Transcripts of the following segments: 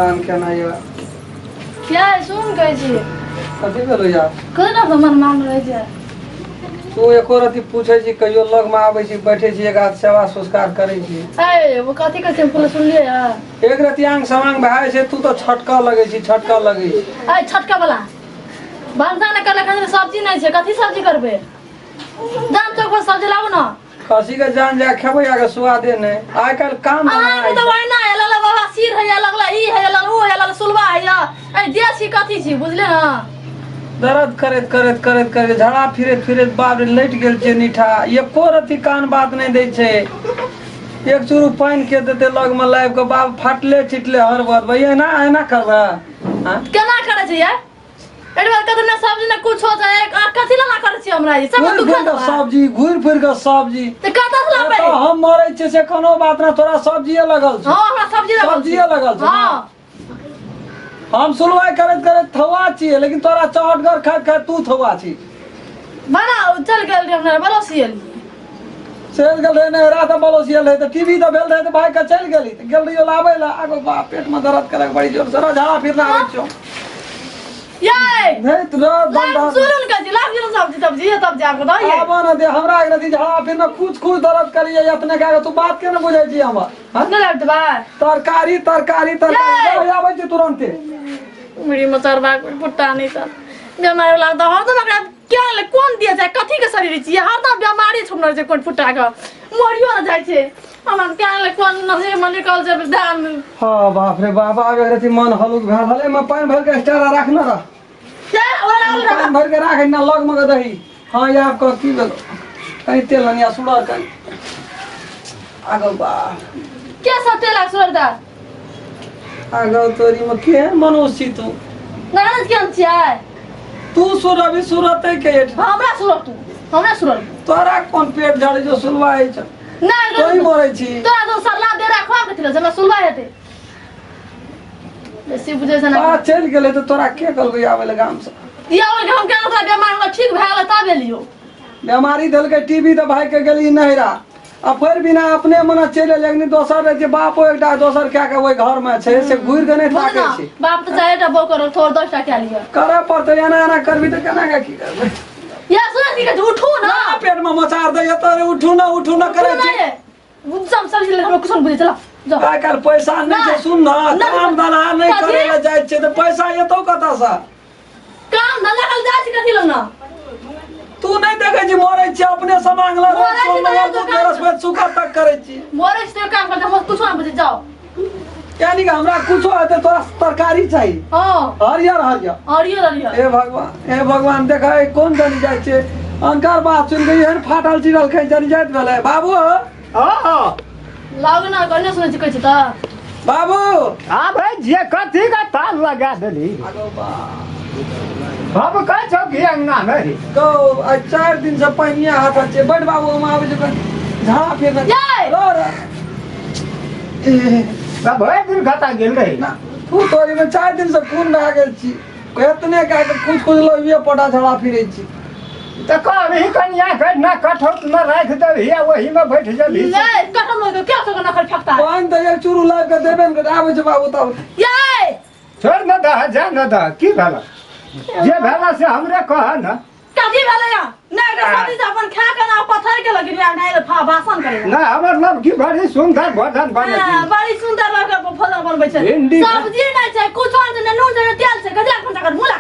आन केना यऽ क्या सुन कहै छी कथी भेलो यार कथी ना मन मान रहै छै तू एको रति पूछै छी कहियो लग में आबै छी बैठे छी एक हाथ सेवा संस्कार करै छी ए वो कथी कहै छै हम सुनलियै एक रति आंग समांग भए छै तू तऽ छटकऽ लगै छी छटकऽ लगै छी ए छटका वाला भनसा नहि करले खाली सब्जी नहि छै कथी सब्जी करबै जान चौक पर सब्जी लाबू ना खसी के जान जा खेबै आगे सुआदे नहि आइ काल्हि काम धंधा अहाँके तऽ ओहिना है लगला बाबा सिर है लगला ई है लगला ओ है लगला सुलवा है ए देसी कथी छी बुझले ना दर्द करैत करैत करैत करैत झड़ा फिरैत फिरैत बाप रे लटि गेल छै नीठा एको रत्ती कान बात नहि दै छै एक चूरू पानि के देतै लगमे लाबि कऽ बाप फाटले चिटले हर बात भैया एना एना करबै आँय? केना करै छै यार एहि बार कतौ ने सब्जी ने कुछो छै आ कथी लना करै छी हमरा ई सब घुरि दुख फिर कऽ सब्जी घुरि फिर कऽ सब्जी तऽ कतऽ से लाबै एतऽ हम मरै छियै से कोनो बात ना तोरा सब्जिए लगल छौ हां हमरा सब्जी लगल छै। सब्जिए लगल छै ना? हां हम सुनवाई करैत करैत थौआ छियै लेकिन तोरा चहटगर खाइत खाइत तू थौआ छी बना चल गेल रहे हमरा बलोसी एलियै चलि गेल रहे नहरा तऽ बलोसियल रहे तऽ टीवी तऽ भेल रहे तऽ भागि कऽ चलि गेली तऽ गेल रहियो लाबै लए आगो बा पेट में दर्द करे बड़ी जोर से झाड़ा फिरना आबै छियौ ये नहीं तो रह लाग दम सुनन का जी लाग जुन सब्जी तब्जी तब जाके दही आब न दे हमरा एक रति झाड़ा फिरना कुछ कुछ दर्द करिए इतने का तू बात के न बुझै छी हमर हाँ? नहि लागत बा तरकारी तरकारी तरकारी ये! आबै छी तुरन्ते मुड़ी मचरबा पुट्टा नहीं सब बीमारी लागत हरदम एकरा क्या ले कोन दिया जाए कथी के शरीर छियै हरदम बीमारी छुपल छै कोन फुटा के मरियो न जाइ छै हमरा क्या ले कोन नसीब में निकल छै ध्यान हाँ बाप रे बाप आब एक रति मन हलुक भेल हल एहिमे पानि भरि के स्टार राख न रह क्या ओला ओला पानि भरि के राख ना लग मे दही हाँ आब कह की भेलो कनि तेल अनिया सुड़र कनि आगो बा के सब तेल सुरदा आगो तोरी में केहन मनुष्य छी तू ना ना केहन छियै तू सुरबी सुरते के हमरा सुरत तू हमरा सुरत तोरा कोन पेट झड़े जो सुलवाई छ ना तोही मरै छी तोरा तो सरला दे रखवा के थिलो हमरा सुलवा हेतै बेसी बुझै छै ना आ चलि गेलै तऽ तोरा के कहलकै आबै लए गाम से या ओहि हम केना ओकरा बेमार हमरा ठीक भए गेलै तब एलियो बेमारी देलकै टीबी तऽ भागि के गेली नैहरा आ फेर बिना अपने मने चलि एलै लेकिन दोसर रहै छै बापो एकटा दोसर कए के ओहि घर मे छै से घुरि के नहि बुझ ताकै ना छै बाप तऽ चारिटा बहू करो थोड़ 10 टा कए लिअ करऽ पड़तै एना एना करबी तऽ केना के की करबै या सुन की कहै छै, उठू ना पेट मे मचार दैया तऽ उठू ना उठू ना करै उठू छै ना ये सब सब ले हमरा कुछ बुझे चला जाओ आइ काल्हि पैसा नहि छै सुन ना नहि। काम धंधा नहि कथी? करै लए जाइ छै तऽ पैसा एतौ कतऽसँ काम धंधा कल जाइ छी कथी लग ना तू नहि देखै छी मरै छी अपने समांग लग मरै छी तऽ दूध दोकान बरसबैत सुखा तक करै छी मरै छी तऽ काम करते हम कुछ ना बुझे जाओ यानी कि हमरा कुछो हेतै तोरा तरकारी चाही हां हरियर हरियर हरियर हरियर हे भगवान हे भगवान देखै कोन जनी जाइ छै अनकर बात सुनि कऽ एहन फाटल चिरल कहीं जनी जाइत भेलै बाबू हाँ लाग ना कने सुनै छी कहै छी तऽ बाबू हाँ भाई जे कथी का ताल लगा देली हम कहै छौ कि अंगना में रे गौ आइ 4 दिन से पानिया हाथ छै बड बाबू हम आबै छै झाड़ा फिर जय! सब भरि दिन कतऽ गेल रही ना तू तोरी में 4 दिन से खून भए गेल छी एतने कए के कुछ कुछ लोहिए पटा झड़ा फिरै छी तऽ कहबही कनिया के ना कठौत में राखि देबही आ ओही में बैठ जेबही नहीं कटम हो क्या तो नखल फेंकता है पानि तऽ एक चूरू लाबि कऽ देबे ने आबै छै बाबू तब ये छोड़ न दह जा न दह की भेल जे भेल से हमरे कह न कथी भेलै या नहीं तो सब्जी से अपन खा के ना पत्थर के लगी रे नहीं फा भाषण करे ना हमर लव की बड़ी सुंदर भोजन बने हाँ, बड़ी सुंदर लग भोजन बनबै छै भिंडी सब्जी नहीं छै कुछो नहीं छै नून छै ने तेल छै कथी लए कर मुँह लए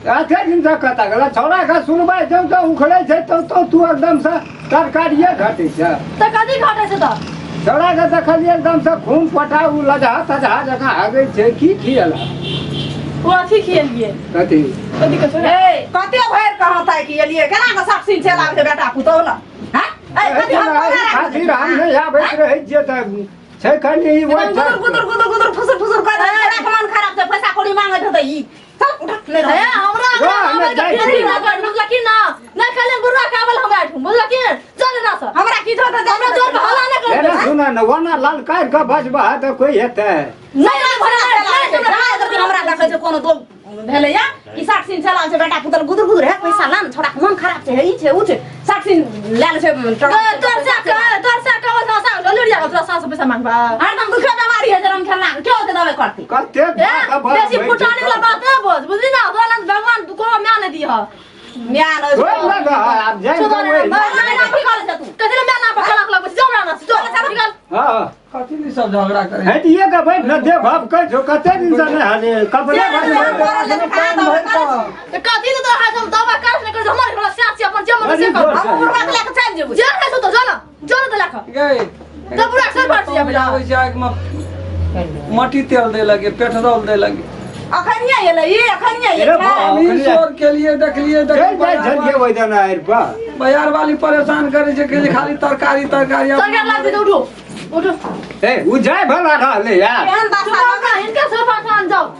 कते दिन से कतऽ गेलै छौड़ा के सुनबै जौ तऽ उखड़ै छै तौ तो तू एकदम से तरकारिए घटै छै तऽ कथी घटै छै तऽ छौड़ा के देखलियै एकदम से खून पटा उ लजहा तजहा जकाँ हगै छै की खियला ओ अथी खियलियै कथी कथी कहै छै ए कते भरि कहत है कि एलियै केना के साफ सीन चलि आबै छै बेटा पुतोह लग हैं ए कथी हम कोना राखि खातिर हम नहि आबैत रहै छियै तऽ छै कनि ई एकदम गुदुर गुदुर गुदुर गुदुर फुसुर फुसुर कर केना के मन खराब छै पैसा कौड़ी मांगैत हेतै ई चल उठ नहि ए रह हमरा वाह, हमरा हमरा जाइ के छी। ना कर बुझल की ना ना खाली बुढ़वा काबल हमरा एठुम बुझल की चल ना सर हमरा की धो तऽ हमरा जोर में हल्ला ना कर एना सुना न ओना ललकार के बजबह तऽ कोई हेतै नहीं नहीं भरा नहीं हमरा देखै छै कोनो दो भेलैया कि 60 सिन चलाल छै बेटा पुतल गुदुर गुदुर है पैसा लान छोड़ा के मन खराब छै हे ई छै ऊ छै 60 सिन लए ले छै तोर से तोर से काबल सा लुरिया लागल तोरा सास से पैसा मांगबा हरदम दुखे बीमारी है जरम खेलना क्यों होते दवाई करती कते ए, बेसी फुटानी वाला बात ना बोल बुझली ना तोरा लग भगवान कोनो म्या नहीं दिह म्यान ओइ लगा आब जाय चुप तऽ ओइ। ना की करे तू कथी ले म्या ना पर कलक लगबै जाओ ना जो निकल हाँ कथी ई सब झगड़ा करे हटिए के बैठ न दे भाव कह जो कते दिन से नहीं हले कपड़े भर पानि भरि कऽ। तऽ कथी ले तोरा हाथ हम दवा काट नहीं कर हमर घर से आछी अपन जे मन से कर हम बुढ़वा के लेके चल जेबू जे है तो जो ना जो ना तो लेखा गई तऽ पूरा सर पर छी आबै छै आगि मे मट्टी तेल दे लगे पेट्रोल दे लगे अखनिया एलै ई अखनिया रे एलै बाप। हम ई शोर के लिए देखलिए चल देखलिए जाइ झलिए ओहि दना आरि पर बाजार वाली परेशान करे छै कि खाली तरकारी तरकारी सरकार लाग दे उठो उठो ए उ जाय भला रहले यार केहन चुप दशा रहो ना हिनका सर पर खान जाओ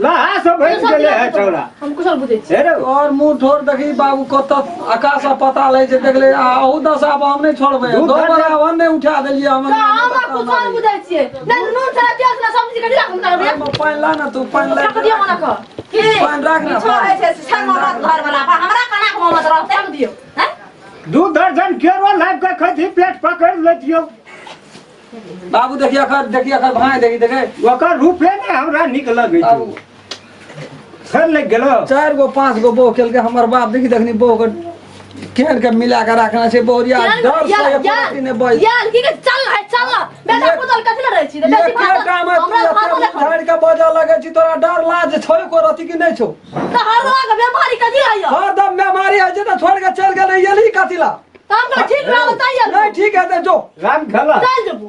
लहा सब भरि गेले है छौड़ा हम कुशल बुझै छी हे रे और मुंह ठोर देखी बाबू कत आकाश आ पता लै छै देखले आ अहू दशा पर हम नहि छोड़बै दू दो घंटा- बड़ा हम नहि उठा देलियै हम तऽ हम कुशल बुझै छियै नहि नून छला तेल छला सब्जी कथी राखू ना रे पानि ला ना तू पानि ला रख दियौ मना कऽ की पानि राख ना, किछो होइ छै से छै मोहम्मद घर वाला पर हमरा केना के मोहम्मद रहतै रख दियौ हैं 2 दर्जन केरो लाबि के खैती पेट पकड़ि लेतियौ। बाबू देखिए अखर, देखिए अखर भाई, देखी देखे। ओकर रूपे ने हमरा नीक लगै छै। बाबू फेर लागि गेलो। चारि गो पाँच गो बहु केलकै हमर बाप। देखी देखनी बहु के केहन के मिला के रखना छै बहुरिया, डर से एको रत्ती नहि बज। यार की के चल है, चल ना बेटा पुतल कथी ले रहै छी बेसी भात एकेटा मे तू हमरा एते भात मुँह देखो झाड़ि के बजऽ लगै छी। तोरा डर लाज छौ एको रत्ती कि नहि छौ? तऽ हर रोग बेमारी कथी है? हरदम बेमारी होइ छै तऽ छोड़ि के चलि गेलै। एलही कथी ला? तऽ हम कहै ठीक रहब तैयार। नहि ठीक हेतै, जो। राम खेला। चल जेबो,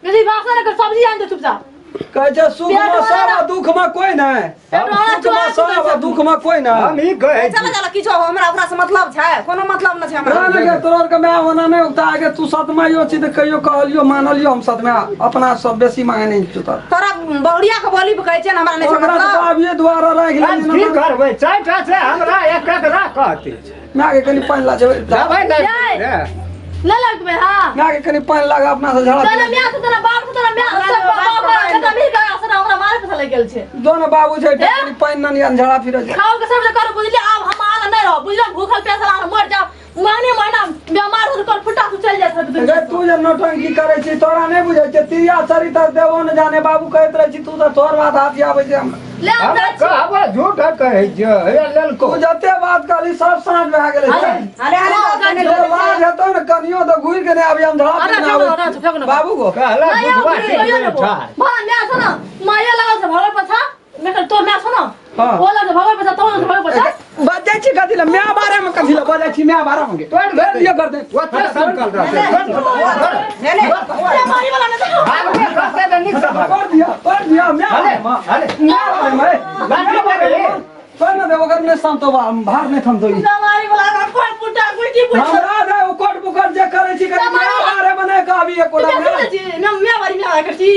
बेसी भाषण कर, सब्जी आनि दे चुपचाप। कहै छै सुख पेट मे वाला सब आ ना- दुख मे कोई नहि। पेट वाला सुख मे चोरा सब आ दुख मे कोई नहि। हम ई कहै चल छी। चल, किछो हमरा ओकरा से मतलब छै? कोनो मतलब न छै हमरा। ना गे, तोहर के माय ओना नहि उगता आगे। तू सतमाइयो छी तऽ कहियो कहलियो मानलियो? हम सतमा अपना सब बेसी मांगे नहि छियौ तोरा। तोरा बहुरिया के बोली पे कहै छै ने, हमरा नहि छै ओकरा तऽ मतलब। बाबिये द्वारा राखि आज लेली। की करबै? चारिटा से हमरा एक एकरा कहते। माय के कनि पानि ला जेबै। दबाइ नहि जाय। रे। ले लगबै हां। माय के कनि पानि लागा, अपना से झड़ा। चल म्या से तोरा बाप से तोरा म्या सब बाप बाप बेटा मिल गया से हमरा मारे पैसा लग गेल छै। दो ने बाबू छै, कनि पानि ननी झड़ा फिरे छै। खाओ के सब कर बुझलिए। आब हम आना नहीं रहो बुझलिए। भूखल प्यासल आना मर जाओ, महीने महीना बीमार हो कर फुटा तू चल जाए। गे, तू जे नौटंकी करै छी तोरा नहि बुझै छै? तिरिया चरित्र देवो ने जाने बाबू कहैत रहै छी। तू तऽ तोहर बात हाथी आबै छै हमरा। ले हम हमरा जाइ छी। कहबो झूठ कहै छियै, हे लेलको। तू जते बात कहली सब साँझ भए गेलै। अरे अरे जे लाज हेतौ ने कनियो तऽ घुरि के नहि आबी। हम झड़ा अरे फिरने फेंक आबै दो, अरे फेंक दो। बाबू गो। कहला नहीं हम बुझवा घुरि ठीक कहियो नहि लेबो ठार। भला म्या छ न माया लगल छ भगल पछा मैं कह तोर म्या छ न। हाँ। ओ लग भगल पछा तो भगल पछा। बजै छी कथी लए माय बारे में? कथी लए बजै छी माय बारे में? तोड़ तोड़ दियौ कर दे। ओते संकल्प रहतै। ले ले। मारी वाला ने देखो। भागबे करतै तऽ नीक सँ भाग। तोड़ दियौ, तोड़ दियौ माय हले, बारे में। हले। माय बारे में। लाठी माय बारे में। तोड़ ने दे ओकर, नहि शांतो भार नहि थमतो ई। मारी वाला का कोई पुटा कोई की पुटा। हमरा दे ओ कोट बुकर जे करै छी कनि माय बारे में नहि कहबी एको तू टा। छी मैं मैं बारी में कर छी।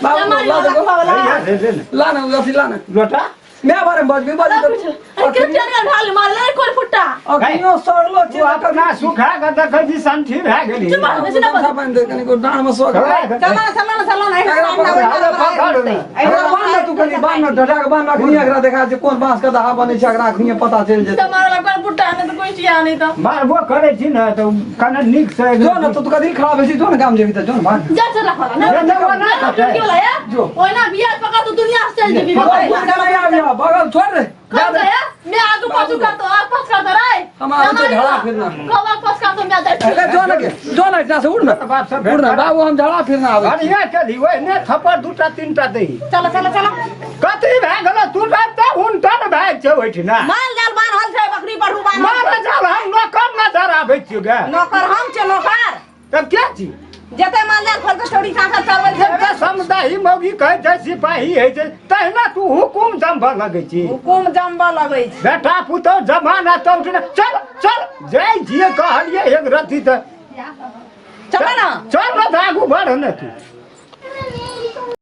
बाबू, मारी ला वाला देखो। वाला। हे, ले ने। ला ने अथी ला ने। लोटा। माय बारे में बजबी बजबी। कुछ अरे के चल ढाल मार ले कोई फुटा। अखनियो सड़लो छी। तू अपना सुखा कऽ देखै छी, संठी भए गेली। चुप रह, बेसी ना बज। पानि दे कनि डाँड़ में सौ। चल ना, चल ना, चल ना। अरे पकड़ ने। एकरा बान्ह ने तू कनि, बान्ह ने, ढढा के बान्ह। अखनी एकरा देखा छै कोन बांस के दहा बनै छै, एकरा अखनी पता चलि जेतै। मारे वाला कोई पुटा नहीं तो कोई चिया नहीं तो। मारबो करै छी ने तऽ कने नीक से। जो ने तू कथी खराब होइ छी? जो ने गाम जेबी तऽ जो ने भाग। जा चल रखा ना। ले देबो ना कतै। की वाला है? जो। ओए ना बियाह पकड़ तू दुनिया से चल जेबी। बगल छोड़ के नहीं आबिया, बगल छोड़ रे। कब गया मैं आगू पाछू करतो आग पास करतो रे। हम आबै छियै झगड़ा फिरना। कब आग पास करतो मैं जाइ अरे जो ने के जो ने, इतना से उड़ ने। बाप से भेंट उड़ ने। करा। बाबू, हम झगड़ा फिरना आबै। बढ़िया केली, ओहिने थप्पड़ दूटा तीनटा दही। चल चल चल। कथी भए गेलो? तू तऽ उनटन भए छै ओहिठिना। माल जाल बान्हल छै, बकरी पढ़ू बान्हल। माल जाल हम नौकर नजर आबै छियौ गे? नौकर हम छै नौकर? तब के छी? जते माल जाल खोल के चौड़ी साँझ चरबै छै। जब समुदायी मौगी कहै छै सिपाही होइ छै, तहिना तू हुकुम जमबऽ लगै छी। हुकुम जमबऽ लगै छै। बेटा पुतहु जमाना तऽ उठने। चल चल, जाइ छियै, कहलियै एक रत्ती तऽ। चल ना। चल ने तऽ आगू बढ़ ने तू।